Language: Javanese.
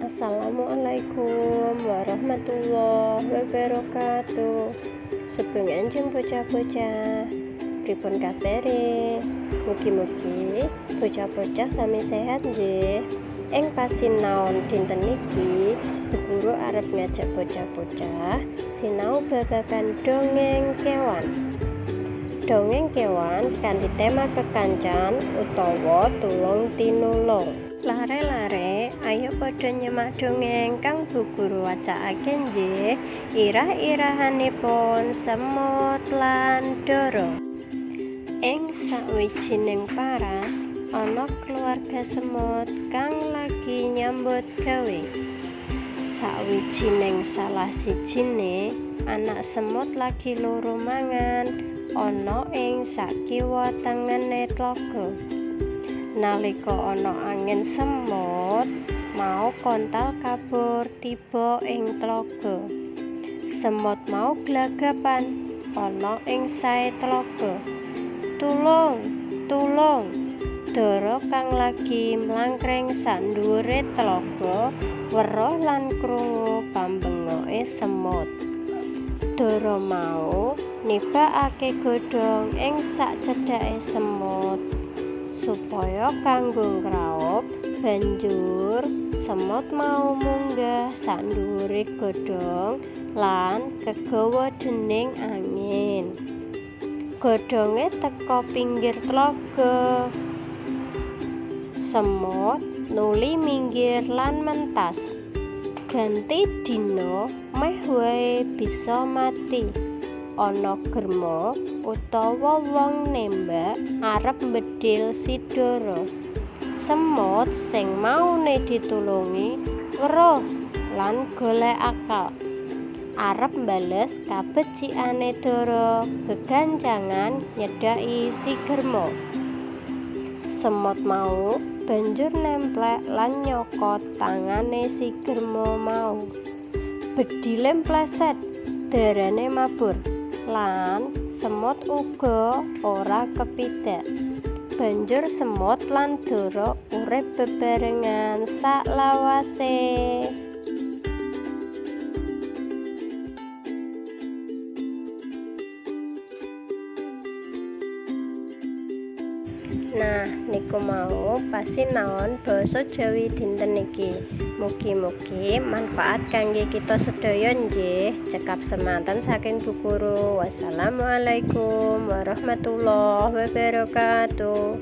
Assalamualaikum warahmatullahi wabarakatuh. Sugeng enjing bocah-bocah. Pripun kabare? Mugi-mugi bocah-bocah sami sehat nggih. Ing pasinaon dinten niki, Bu Guru arep ngajak bocah-bocah sinau babagan dongeng kewan. Dongeng kewan kanthi tema kekancan utawa tulung tinulung. Lare-lare, ayo padha nyemak dongeng kang Bu Guru wacakake nggih. Irah-irahanipun Semut lan Dara. Ing sawijining paras ana keluarga semut kang lagi nyambut gawe. Sawijining salah sijine anak semut lagi loro mangan ana ing sakiwa tengene tlaga. Nalika ana angin semut mau kontal kabur tiba ing tlaga. Semut mau glagapan ana ing sae tlaga. Tulung, tulung. Dara kang lagi mlangkring sandhuwure tlaga weruh lan krungu pambengoke semut. Dara mau nibakake godhong ing sacedhake semut supaya kanggo ngraup. Banjur semut mau munggah sandhuwure godhong lan kegawa dening angin. Godhonge teka pinggir tlaga. Semut nuli minggir lan mentas. Ganti dina meh wae bisa mati. Ana germa utawa wong nembak arep mbedhil si Dara. Semut sing maune ditulungi weruh lan golek akal. Arep mbales kabecikane Dara gegancangan nyedhaki si germa. Semut mau banjur nemplek lan nyokot tangane si germa mau. Bedhile pleset, darane mabur lan semut uga ora kepidak. Banjur semut lan dara urip bebarengan saklawase. Nah, niku mau pasinaon basa Jawi dinten niki. Mugi-mugi manfaat kangge kita sedaya nggih. Cekap semanten saking Bu Guru. Wassalamualaikum warahmatullahi wabarakatuh.